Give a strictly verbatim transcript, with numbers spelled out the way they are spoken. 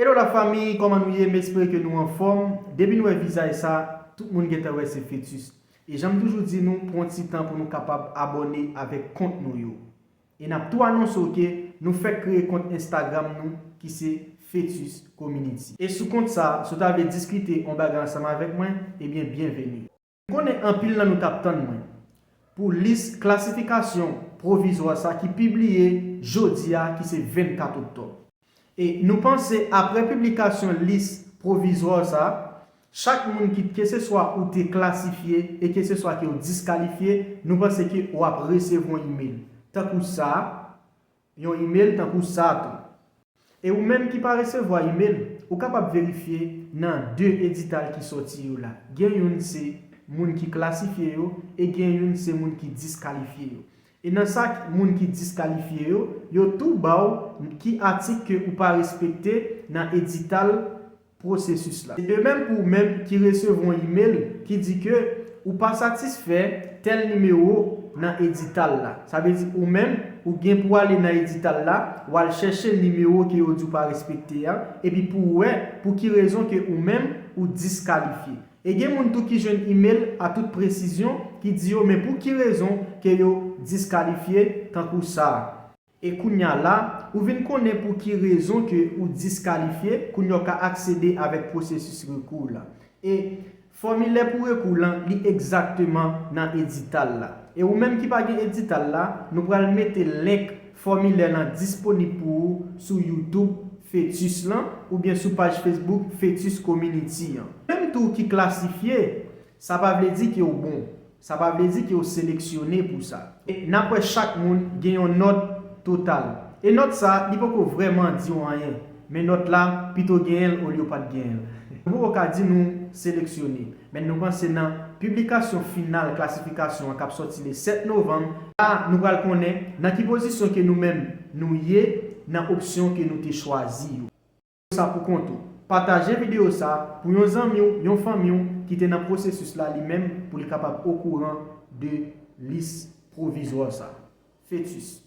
Hello la fami, kòman nou ye? M espere ke nou anfòm. Depi nou wè vizaj sa, tout moun gentan wè se fetis. E jan m toujou di nou, pran ti tan pou nou kapab abòne avèk kont nou yo. E n ap tou anonse w ke nou fèk kreye kont Instagram nou ki se Fetis Community. E sou kont sa, si w ta vle diskite yon bagay ansanm avèk mwen, ebyen byenveni. M konnen anpil nan nou t ap tann mwen pou lis klasifikasyon pwovizwa sa ki pibliye jodi a ki se vennkat oktòb. E nou panse apre piblikasyon lis pwovizwa sa, chak moun ki keseswa ou te klasifye e keseswa ke w diskalifye, nou panse ke w ap resevwa yon imèl. Tankou sa, yon imèl tankou sa tou. E ou menm ki pa resevwa imèl, ou kapab verifye nan de edital ki sòti yo la. Gen youn se moun ki klasifye yo e gen youn se moun ki diskalifye yo. E nan sa moun ki diskalifye yo, yo tou ba w ki atik ke ou pa respekte nan edital pwosesis la. De menm pou ou menm ki resevwa yon imèl ki di ke ou pa satisfè tèl nimewo nan edital la. Sa vle di ou menm, ou gen pou ale nan edital la, w al chèche nimewo ke yo di w pa respekte a, epi pou w wè pou ki rezon ke ou menm ou diskalifye. E gen moun tou ki jwenn imèl a tout presizyon ki di yo men pou ki rezon ke yo diskalifye tankou sa a. E kounya la, ou vin konnen pou ki rezon ke ou diskalifye, kounya w ka aksede avèk pwosesis rekou w la. E fòmilè pou rekou w lan, li egzakteman nan edital la. E ou menm ki pa gen edital la, nou pral mete link fòmilè lan disponib pou ou sou YouTube Fetis lan oubyen sou paj Facebook Fetis Community an. Menm tou ki klasifye, sa pa vle di ke w bon. Sa pa vle di ke w seleksyone pou sa. E n ap wè chak moun gen yon nòt total. E nòt sa, li poko vrèman di w anyen. Men nòt la, pito genyen l olye w pa t genyen l. Nou poko ka di nou seleksyone. Men nou panse nan piblikasyon final klasifikasyon an k ap sòti le sèt novanm, la nou pral konnen nan ki pozisyon ke nou menm nou ye nan opsyon ke nou te chwazi yo. Sa pou kont ou. Pataje videyo sa pou yon zanmi w, yon fanmi w ki te nan pwosesis la li menm pou li kapab okouran de lis pwovizwa sa. Fetis.